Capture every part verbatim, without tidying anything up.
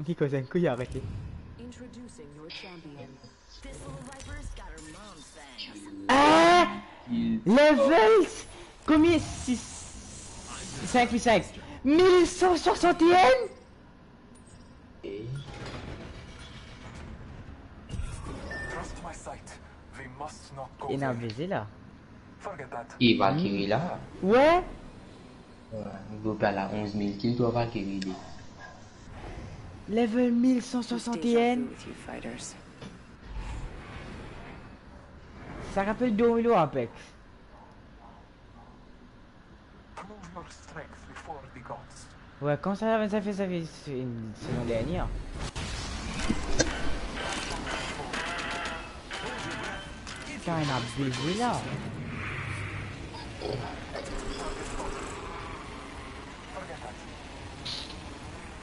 Ki koze enn kou, arete. Introducing your champion. This little viper's got her mom's fangs. Eh! Level combien? Six, cinq plus cinq. Mil cent soixante et un? Trust my sight. They must not go there. Ena beze la. Forget that. E Valkyrie la. Ouais. Ouais, group la, la onz mil kill, twa Valkyrie de. Level mil cent soixante et un. Déjà vu with you fighters. Sa rapel Domino Apex. Prove your strength before the gods. Ouais, kan sa, sa fer, sa fer, se, se, se dernier. Putain, il a bugué là.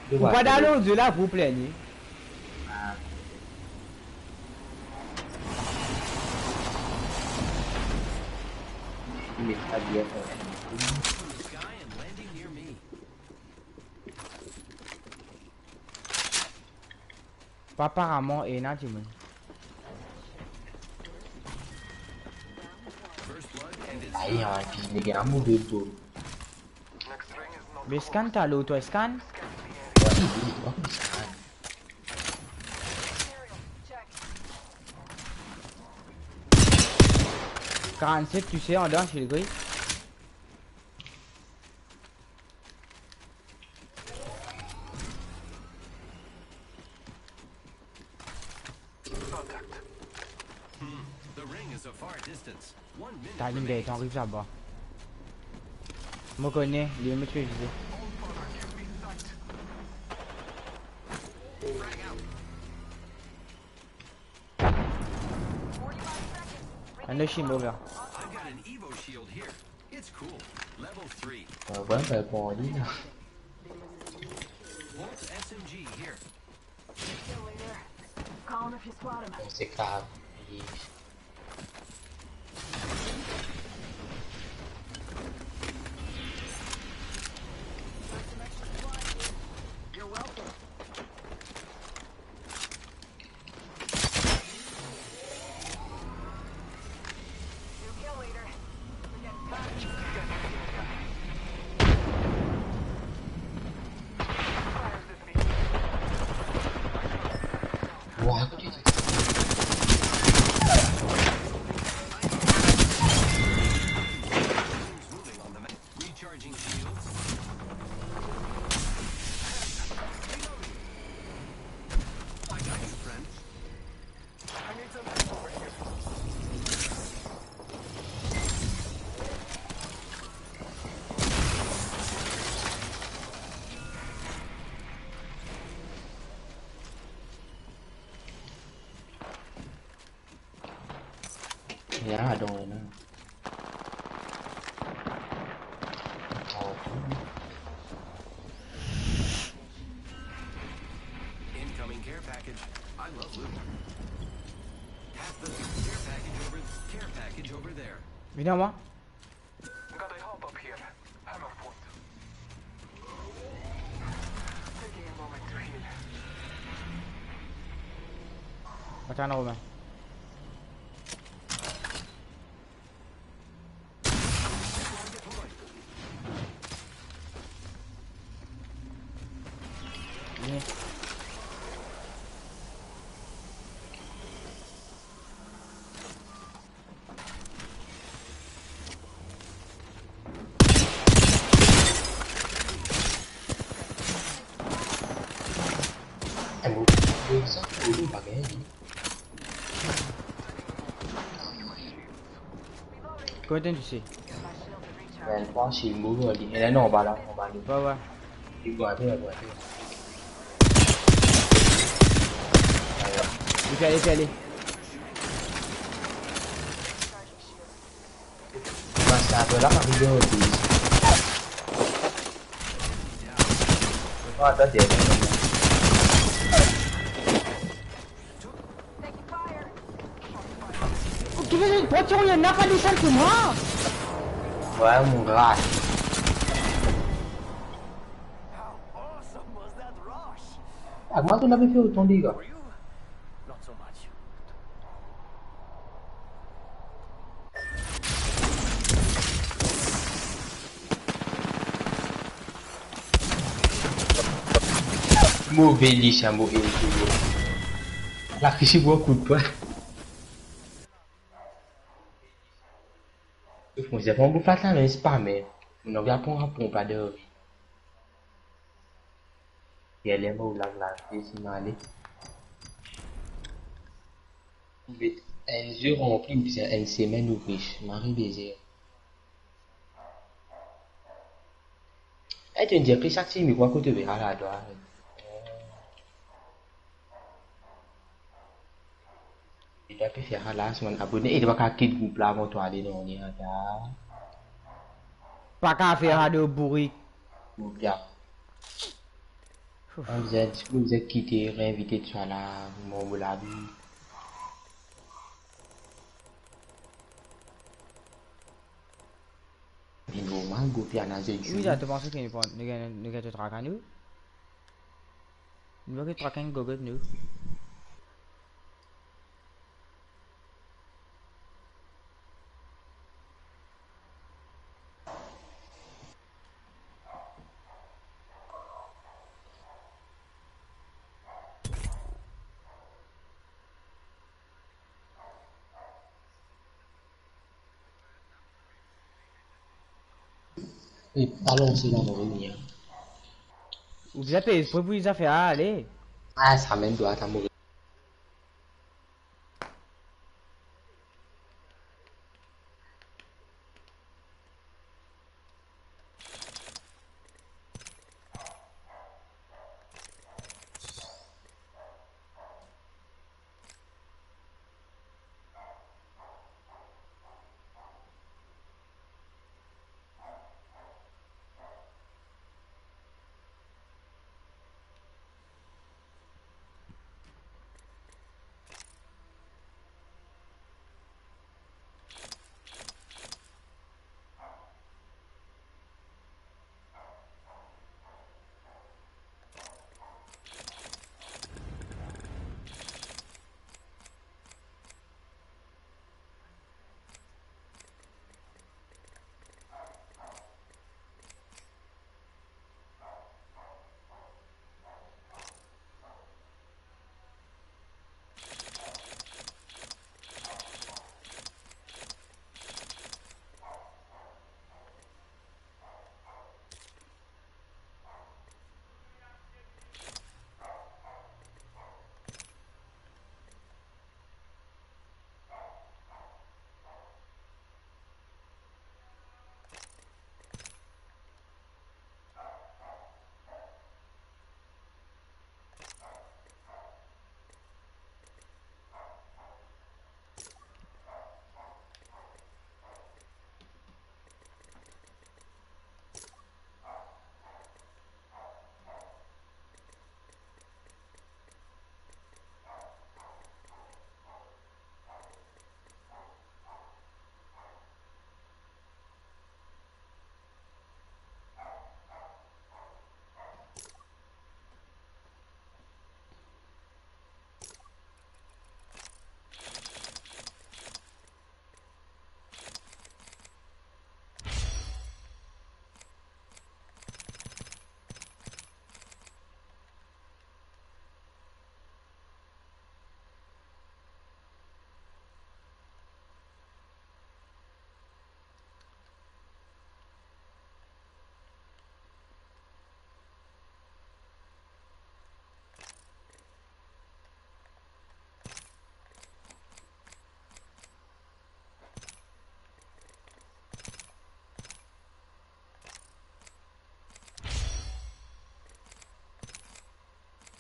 Ou pa dan lord la pou plane. Ah. Il est pas bien, quand même. Aparaman, ena dimoun. Aye, hein, epi li gagn move ball. Be scan ta lo, twa scan? Wi, wi, wi, scan. Quarante-sept touse andan, Shilgui. Timing de tan, ariv laba. Mo kone, li mem twe vize. Enn Shimo la. I've got an Evo shield here. It's cool. Level three. Ah ouais, ben, bon, li la. Bolt S M G here. Call him if you spot him. Bon, se grav. You're welcome. Recharging shields. I got you, friend. I need some help over here. Yeah, I don't know. Incoming care package. I love loot. Pass the care package over, care package over there. Vini ar mwa. Gotta hop up here. Hammer point. Taking a moment to heal. Atann, Romain. Vini. Konbien to touche? Vinn-trwa, si mo gagn. Ena non, anba la, anba la. Ouais, ouais. Li gagn, li gagn. Li pe ale, li pe ale. Mas la, la, ma vidéo, please. Oh, attends, attends. Ki vinn pran tir, li ena pa desann pou mwa. Ouais, mon gars. How awesome was that rush? Agma to lape fer otan dega. Move li, sa mo e. La kisi pou kout pwin. Ouf, mo zafar pou fat la, me se pa me. Mo anvi aprann, aprann pa dormi. Ye, le mo lag la, si mo ale. Enn zour ranpli, bizin enn semenn ouvri, mari beze. Eh, to dir ki sa ti mikro kot to vera la, twa. Li pa pe fer halas, bann abone, e li pa kav kit group la avan to ale, non, li antar. Pa kav fer sa, bourik. Group la. Ouf. Bizin, bizin kite, reinvite twa la, mo lavi. Li normal, group la ena zot wi, zour. Sa, to panse ki nou, nou gagn, nou gagn to traka nou? Nou pa gagn traka enn gogot nou. E pa lanse la, mo revini, hein. Ou bizin pez pwe pou li zafer ale. Ah, sa mem dwa ta mori.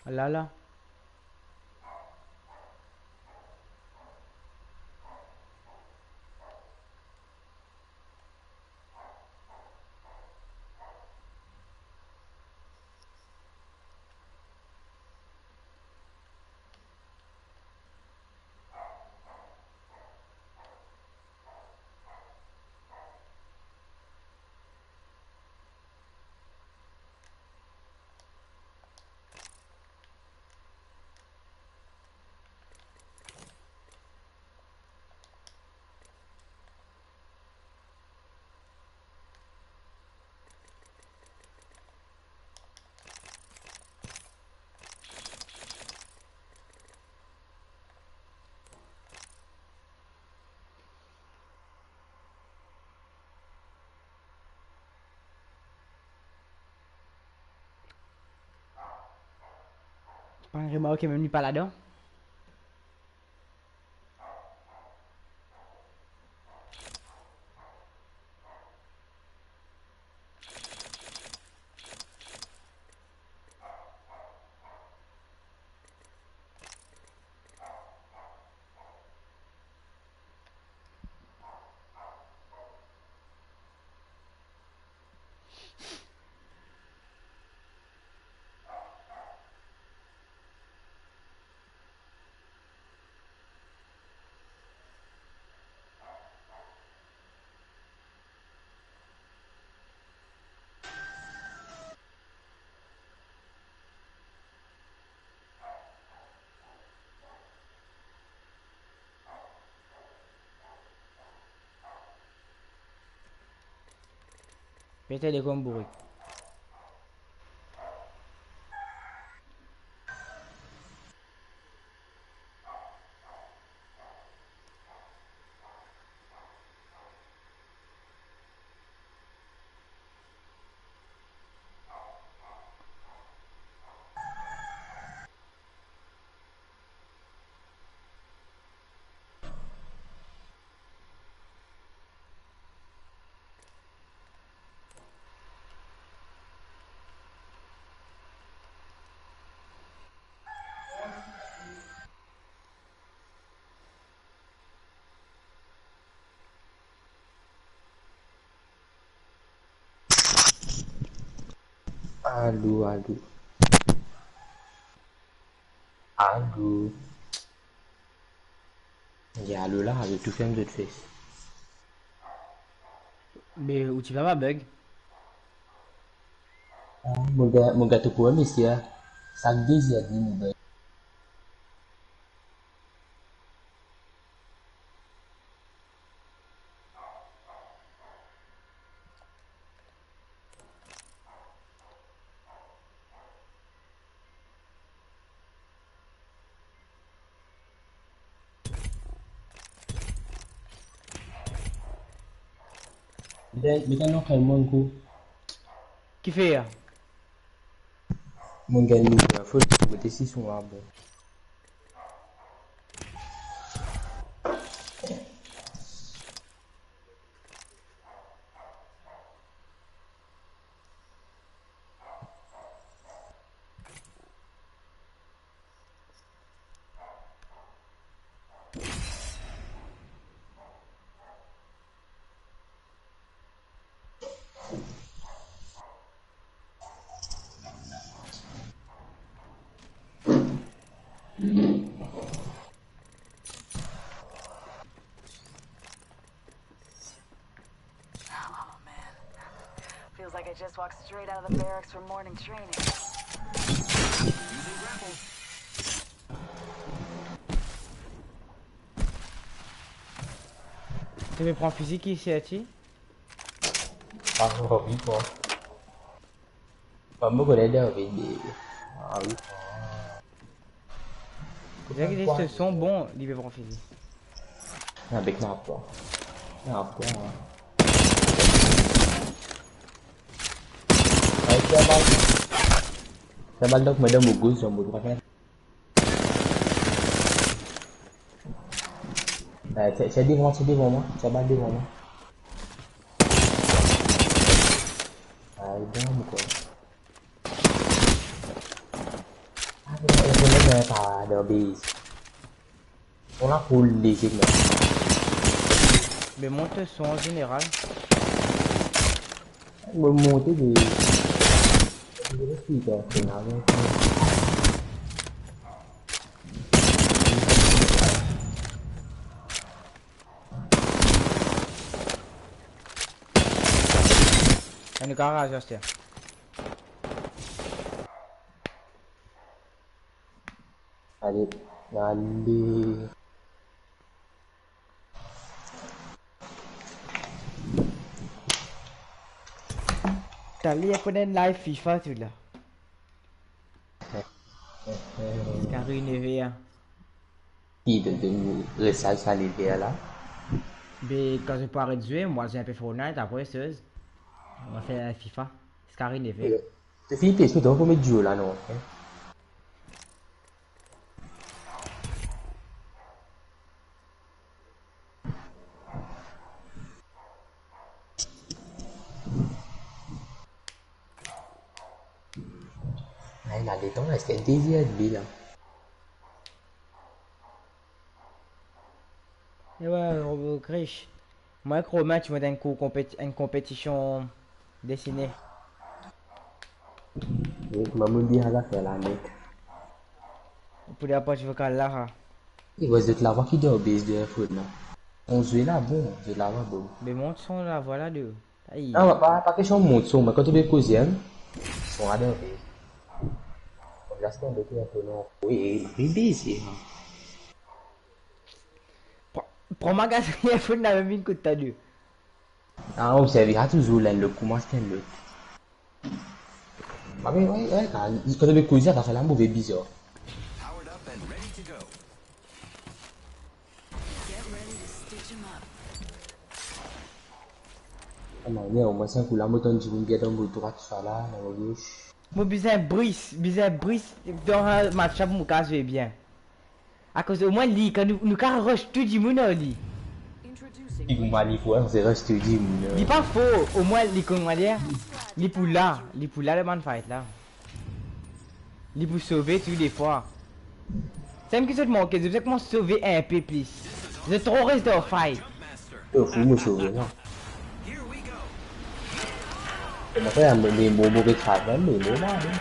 Ala la. Remarke mem li pa ladan. Pete dekom bourik. Alo, alo. Alo. Li alo la, li tou ferm zot fes. Me ou ti pa bug? Ah, mo ga-, mo gato pou mesi a. Sak de zer li mo bug. Met enn, met enn lor kay mwa ankor. Kifer? Mo gagn nouvel fot, mo desi son la bon. Oh, man. Feels like I just walked straight out of the barracks for morning training. To pe pran fizi ki serti? Ah, non, wi, bon. Bon, mo konn ede, wi. Ah, wi. Dizon ki li son bon, li pe pran fizi. Avek na pran. Na pran, hein. Ay, sa mal. Sa mal, donk, madanm, mo gos, mo drwat, hein. Eh, ti, ti devan, ti devan mwa, ti bal devan mwa. Ay, bon, mo krwar. Ah, bon, bon, bon, bon, pa dan base. On a pou leze, mwa. Me mont son an zeneral. Mo monte de, de, de, de, de, de, Enn garaz, aster. Ale, ale. Talè pou enn live FIFA tou la. Skari neve a. Ki de, de, resal sa neve a la. Be, kan zot pou aret zwe, mwa zwe inpe Fortnite, apre, sez, nou fer FIFA. Skari neve. To fini P S, to pou met duo la, non? Ay, la letan, eski enn deziem bi la? E we, Robo Krish. Mwa ek Romain ti mont enn kour konpet-, enn konpetision desine. Wi, kouma mo dir, ala fer la net. Pou li apar ti vokal la, ha. E we, zot lavwa ki dan bes de info la. Bon zwe la, bon, zot lavwa bon. Me mont son lavwa la de. Ay. Non, pa, pa, pa kestion mont son, me kan to pe koze, hein, son adan pe. Konbien sekonn de tou, non? Wi, li bizin, hein. Pran, pran magazin, finn la mem vinn kot twa de. Ah, observe, ah, touzour, l'enn lot koumans, l'enn lot. Ah, me, wi, wi, kan, kan to pe koze, sa fer la move bizar. Powered up and ready to go. Get ready to stitch 'em up. Ah, manier, omwin sa kou la, mo tann dimoun get dan mo drwat, sa la, dan mo gos. Mo bizin bris, bizin bris dan match la pou mo kapav zwe bien. Akoz omwin li, kan nou, nou kapav rush tou dimoun ar li. Introducing. Li pou mal, li pou rush tou dimoun, euh. Li pa for, omwin li konn, kouma dir, li pou la, li pou la dan bann fight la. Li pou sove tou defwa. Sel ki zot manke, zot bizin koumans sove inpe plis. Zot tro res dan fight. Yo, fou, mo sove, non. E mo fer, mo, mo, mo, mo pe travay, me normal, hein.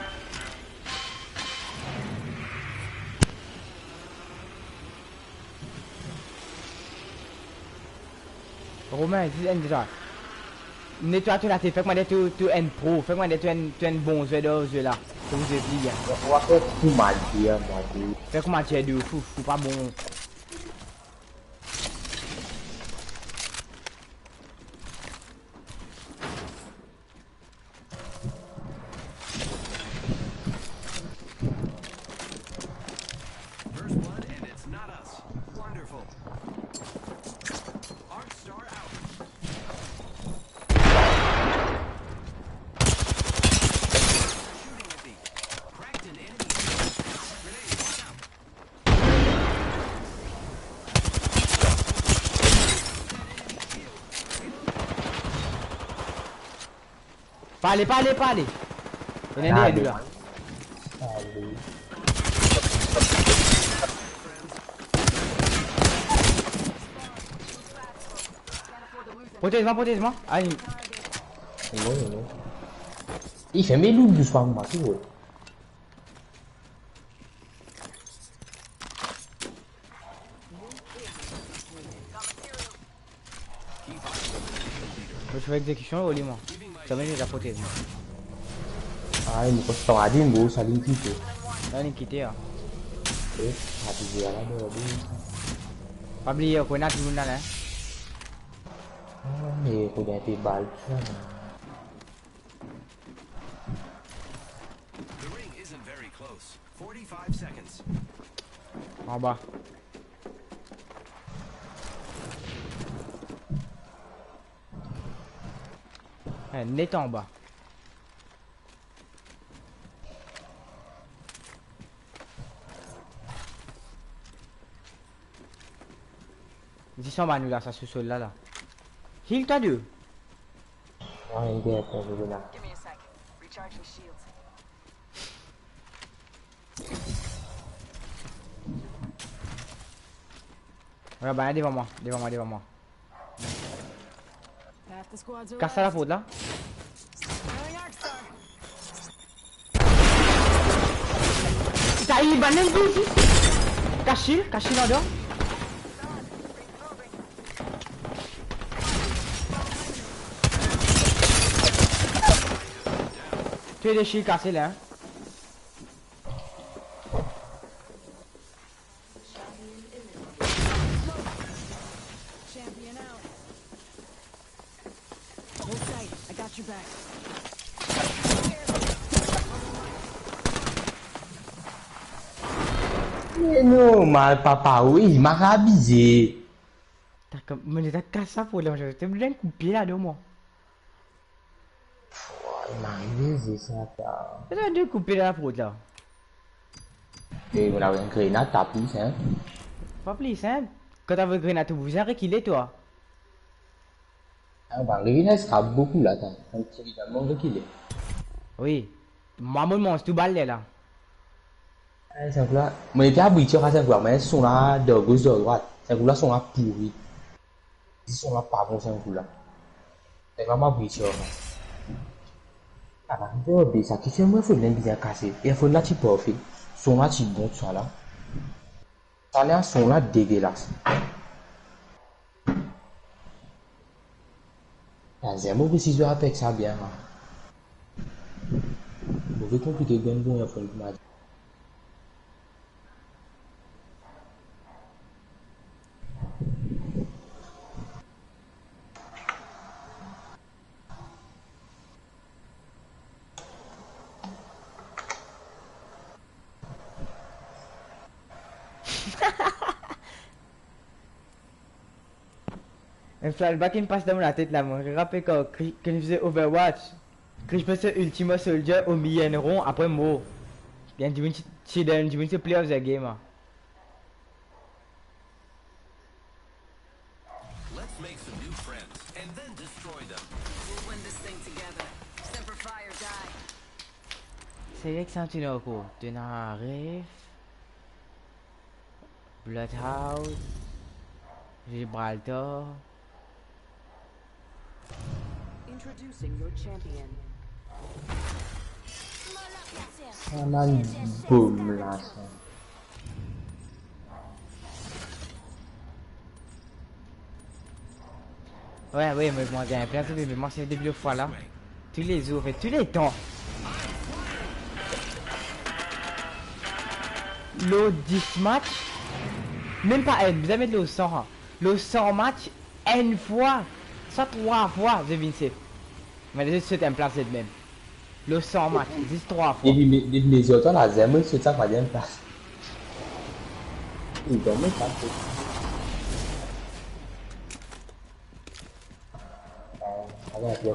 Romain, dis enn deza. Netway to latet, fer kouma dir to, to enn pro, fer kouma dir to enn, to enn bon zwer dan zwe la. To zwe pli bien. Ou va fer kouma dir, mwa, de. Fer kouma dir de ouf, ou pa bon. First blood, and it's not us. Wonderful. Arc Star out. Shooting at me. Cracked an enemy. Grenade, one out. Pa ale, pa ale, pa ale. Ena de la. Protez mwa, protez mwa. Ay. Non, non. Li fer me loul dousman, mwa, tou. Mo ti fer exekision, oli mwa. Zame li la protez mwa. Ay, mo konstan adin, bro, sa linn kite. Sa linn kite, a. Eh, abize la, bro, abize. Pa bliye, kone tou dimoun la, la. Ah, me kone pe bal, sa. The ring isn't very close. Forty-five seconds. Anba. Eh, net anba. Zis anba nou la, sa sousol la, la. Heal twa de. Ah, li bien, atann, li la. Give me a sec. Recharging shields. Ala, bann la devan mwa, devan mwa, devan mwa. Half the squad's arrived. Kas sa laport la. Throwing Arc Star. Sa, li bann ennmi isi. Kas shield, kas shield andeor. Tou le de shield kase la, hein. Champion out. Hold tight, I got your back. Me normal, papa, wi, ma abize. T'as comme, mais t'as cassé ça pour les gens. T'es bien coupé là, de moi. Pff, ouais, il m'arrive, c'est ça, ça. T'as deux coupés dans la fraude, là. E mo ena enn grenad, ta plis, hein? Pa plis, hein? Kan t'avais grenad, to bizin rekile, twa. Ah, bann revenez ka boukou la, ta. Enn ti vidan, mo rekile. Wi. Mwa, mo manz tou bal la. Eh, sa kou la, mo ete abitie ar sa kou la, me son la, dan gos, dan drwat. Sa kou la, son la pouri. Son la pa bon, sa kou la. Sa kou la, mo abitie ar sa. Ah, pa bon, be, sa ki fer mo fone la bizin kase. E fone la ti parfe. Son la ti bon, tousala. Sa la, son la degelas. Lazim mo resi zwe avek sa bien, la. Mo pe konplike gagn bon, fone pou mo. Enn flashback inn pas dan mo latet la, mo rapel kan Kri-, kan li faze Overwatch. Krish met so Ultima Soldier omilye enn ron, apre mor. Bien, dimoun ti, ti dan, dimoun ti player of the game, ah. Let's make some new friends and then destroy them. We'll win this thing together. Semper Fi or die. Seleksion ti ankor. Tonal Rift, Bloodhouse, Gibraltar. Introducing your champion. Sa la bom la, sa. Wi, wi, mo, mo gagn plin, wi, me mo se depi lefwa la. Toulezour, anfet, touletan. Lor dis match, mem pa enn, bizin met lor san, ha. Lor san match, enn fwa, sa trwa fwa, zot vinn sef. Me lezot sot enn plas zot mem. Lor san match, zis trwa fwa. Depi me, depi me zot la, zame sot sa pa enn plas. Li donn mwa sa, se.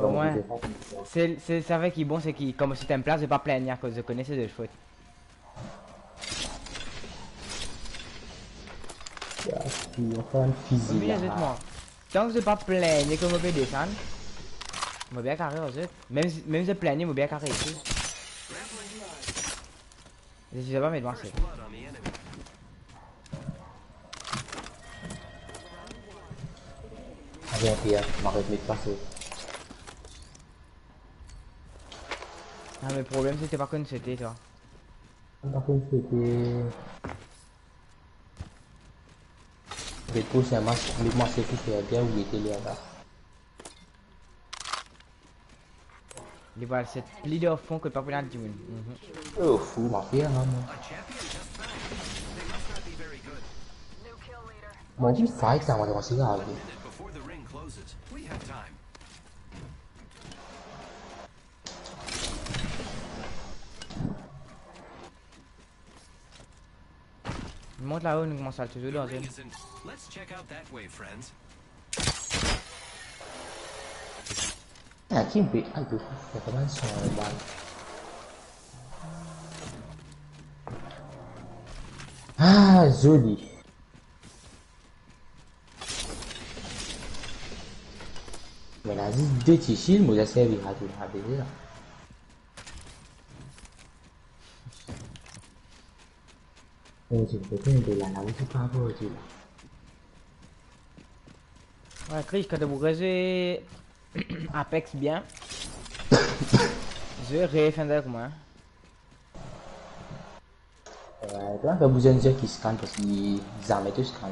Omwin, se, se, sa ki bon, se ki, kouma sot enn plas, zot pa plinn akoz zot kone se zot fot. Ya, ki anfin fizi la. Zot mor. Tan ki zot pa plinn, kouma pe desann, mo bien kare ar zot. Mem, mem zot plinn, mo bien kare isi. Zot pa met mwa se. Aret, Pierre, mo aret met pase. Ah, me problem se to pa konn sote, twa. Mo pa konn sote. Be, prosin match, met mwa se pou fer bien ou gete li la. Li pral set pli dan fon kot pa pou ena dimoun. Mhm. Oh, fou, ma fer, non, non. Bon, ki fight la, mo, mo, se grave. Mont lao, nou koumans al touzour dan zone. Let's check out that way, friends. Ah, ki pe, ah, pe, pe koumans son bal. Ah, zoli. Me la zis de ti shield, mo, sa servi a tou la, be la. Oh, ti pe tonbe la, la, ou ti pa bor ti la. Wi, Krish, kan to pou rezwe Apex bien, zwe Rift enn kouma. Wi, to pa bizin zwe ki scan, parski zame to scan.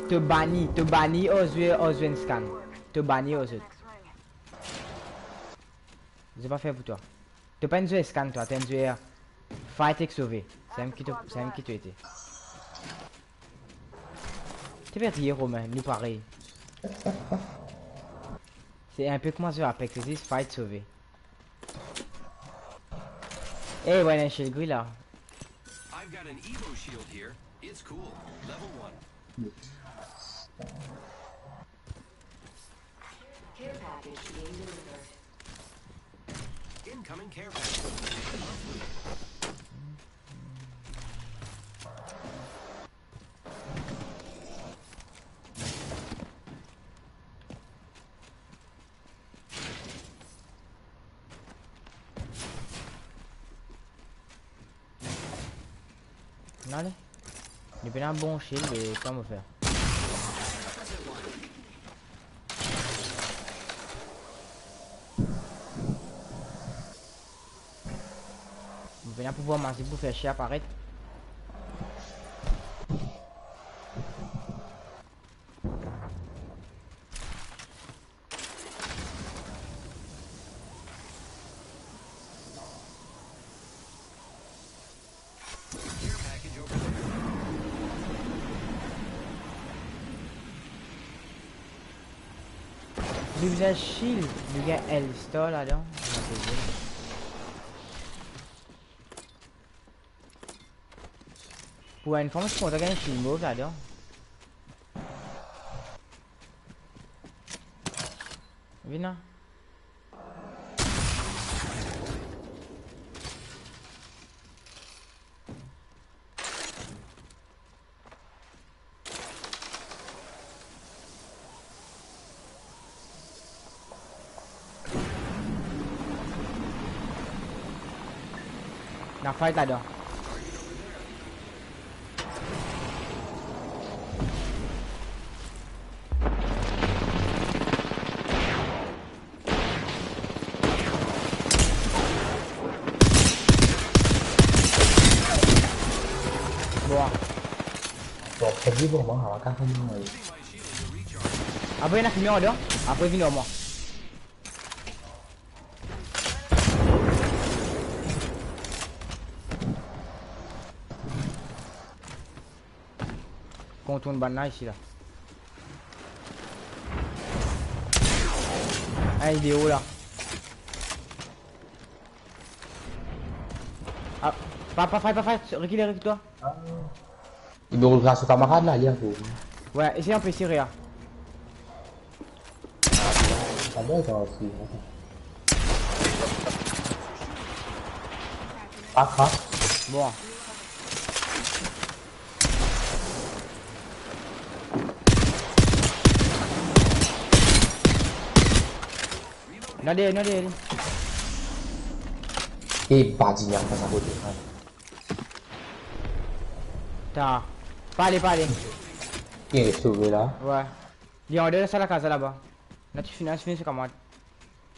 To bani, to bani ar zwe, ar zwe enn scan. To bani ar zot. Zot pa fer pou twa. To pa enn zwer scan twa, to enn zwer fight ek sove. Samem ki to, samem ki to ete. To pe riye, Romain, nou parey. Se enn pe kouma zwer Apex, se zis fight, sove. Eh, wi, enn shield gri la. I've got an Evo shield here. It's cool. Level one. Care package being delivered. Incoming care package. Ale. Li pena bon shield, e kouma mo fer? Mo pena pouvwar mazik pou fer shie aparet. Li bizin shield, li gagn L-Star ladan. Pou enn fwa, mo ti kontan gagn shield mov ladan. Vinn la. Ena fight ladan. Bon. Bon, perdi pou mwa, on va quand même, euh, Apre ena fime andan, apre vinn ar mwa. Kontourn bann la isi la. Ay, li o la. Ah, pa, pa fight, pa fight, rekile, rekile twa. Ah. Li pe rod so kamarad la, li ankor. Wi, esey anpes tire la. Ah, bon, sa osi, atann. Ah, ah. Bon. Ena deryer, ena deryer li. E pa dimoun pas akote, hein. Ta. Pa ale, pa ale. Li res sove la. Wi. Li andeor sa lakaz laba. Ena ti fini, fini se kamarad.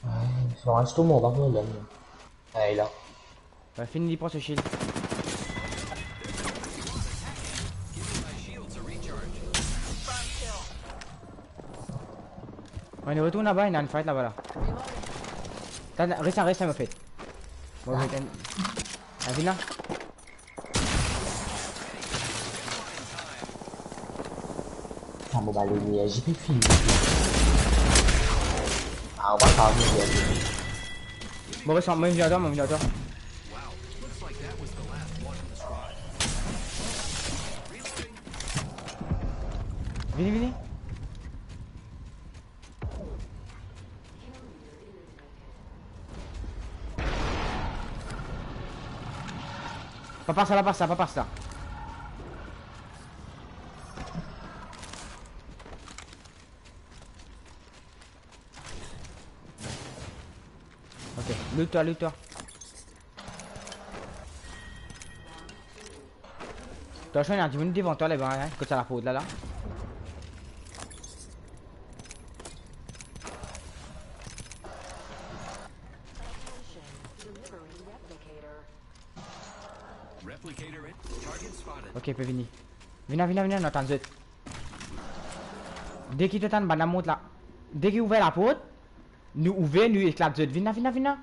Ay, si nou res tou mor, pa problem. Ay, la. Wi, fini li pran so shield. Wi, nou retourn laba, ena enn fight laba la. Atann, res la, res la, mo fer. Mo fer enn, enn vinn la. Ah, mo bann enerzi pe fini. Ah, on va pas mourir. Mo res, mo vinn ar twa, mo vinn ar twa. Vini, vini. Pa pas la, pa pas la, pa pas la. Ok, loot twa, loot twa. Atansion, ena dimoun devan twa laba, hein, kot sa laport la, la. Ok, pe vini. Vinn la, vinn la, vinn la, nou atann zot. Deki to tann bann la mont la. Deki ouver laport, nou ouver, nou eklat zot. Vinn la, vinn la, vinn la.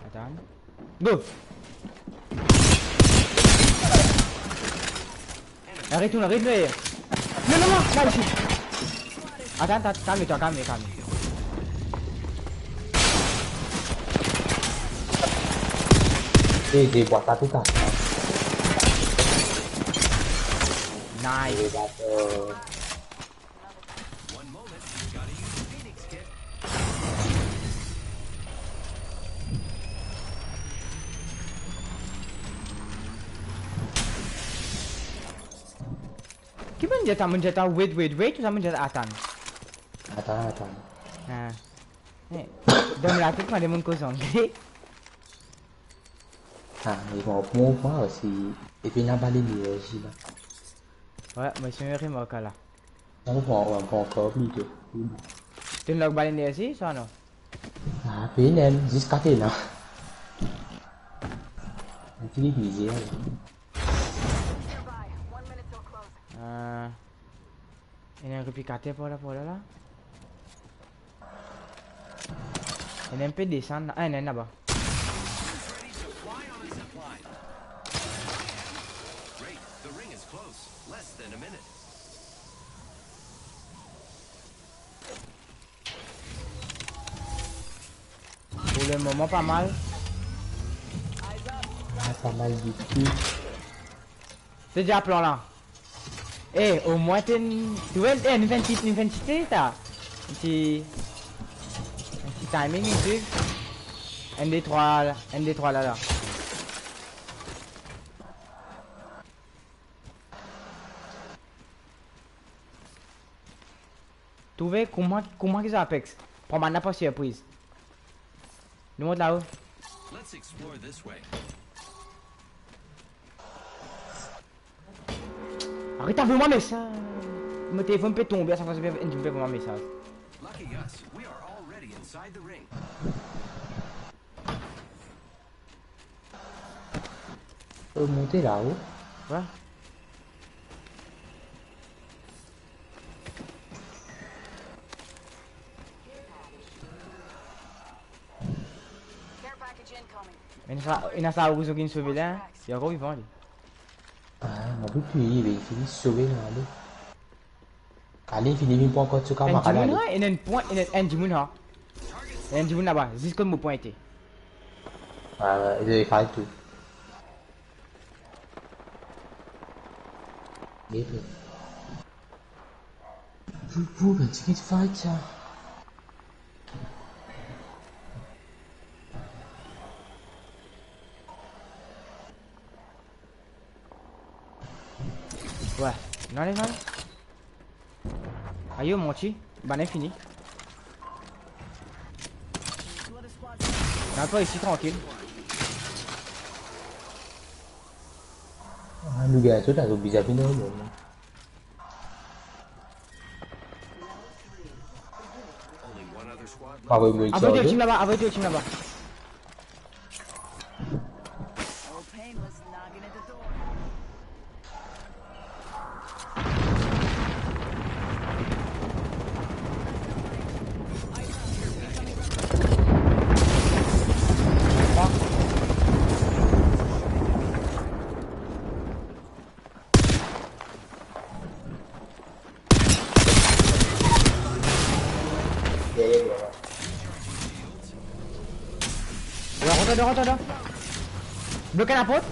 Atann. Go! Aret, aret, aret. Non, non, non, la, isi. Atann, atann, kalm twa, kalm, kalm. Eh, de bwat la tou kas. Nice. Eh, dakor. Ki mo'nn dir twa, mo'nn dir twa wait, wait, wait, ou sa mo'nn dir atann? Atann, atann. Ah. Eh, dan mo latet, kouma demoun koz angle. Ah, li pran pran osi. Epi ena bal enerzi la. Wi, mo ti remark la. Non, mo pran, mo pran ankor plito. To'nn log bal enerzi, sa non? Ah, pena, zis kat ena. Fini plizier la. Ah. Ena enn replikater par la, par la, la. Ena enn pe desann la. Ah, ena enn laba. Pou lemoman, pa mal. Ah, pa mal ditou. Se diza plan la. Eh, omwin to'nn, to trouve, eh, nou finn ti, nou finn ti, ta. Enn ti, enn ti timing, enn ti. Enn, de, trwa, enn, de, trwa la, la. Trouve kouma, kouma ki zwe Apex. Pran bann la par sirpriz. Nou mont lao. Let's explore this way. Aret avoy mwa mesaz. Mo telefon pe tonbe, a sak fwa enn dimoun pe avoy mwa mesaz. Lucky us, we are already inside the ring. Ou monte lao. Wi. Ena sa, ena sa, ourizon ki'nn sove la, li ankor vivan li. Ah, mo pe touye li, be fini sove la, ale. Ale, fini vinn pran kot so kamarad, ale. Enn dimoun, ha, ena enn pwin, ena enn dimoun, ha. Ena enn dimoun laba, zis kot mo pwinte. Ah, li fini tou. Pou, pou, bann tigit fight sa. Wi, non, non, non. Ayo, monti, bann fini. Ena twa isi, trankil. Ah, nou gagn tout, la, zot bizin vinn, non, non. Avoy mwa. Avoy de team laba, avoy de team laba. Rant, rant, rant, rant. Blok laport.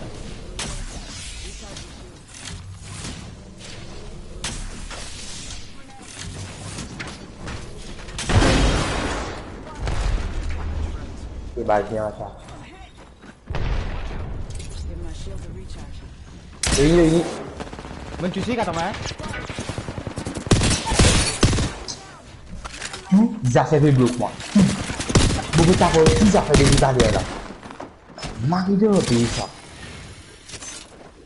Se baz bien sa. Vini, vini. Mo'nn touse, atann, hein. Tou zafer pe blok mwa. Tou. Mo pe tap tou zafer depi taler la. Mari de peye sa.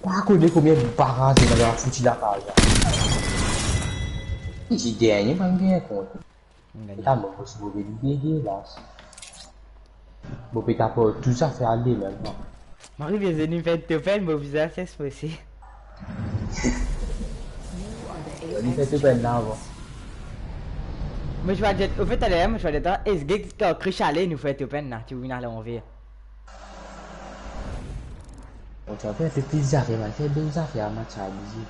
Pa kone konbien baraz ena dan fouti lakaz la. Li ti dernie, pa gagn kont. Gagn. Eta mo, mo ti move lide, dezas. Mo pe tap tou zafer ale mem. Mari vinn zot inn fer top un, mo bizin ses osi. Li fer top un la avan. Mo ti va dir, anfet, taler, mo ti va dir, twa, SG, kan Krish ale, nou fer top un la, ti vinn ale anver. Bon, ti va fer enpe plis zafer, man, fer bel zafer, match abize.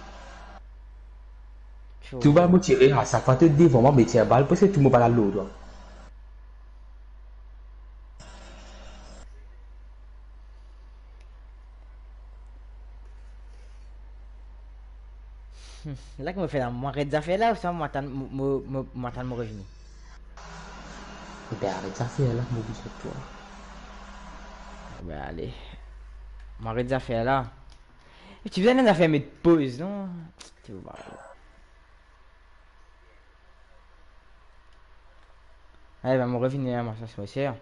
Tou bal mo tire, a sak fwa to devan mwa, me tir bal, preske tou mo pa al lor twa. Hmm, la ki mo fer la, mo aret zafer la, ouswa mo atann, mo, mo, mo, mo atann mo revini? Be aret zafer la, mo bizin twa. Be ale. Mo aret zafer la. Ti bizin enn zafer met poz, non? Ti ou ba. Alez, mo revini, mo sa, mo ser.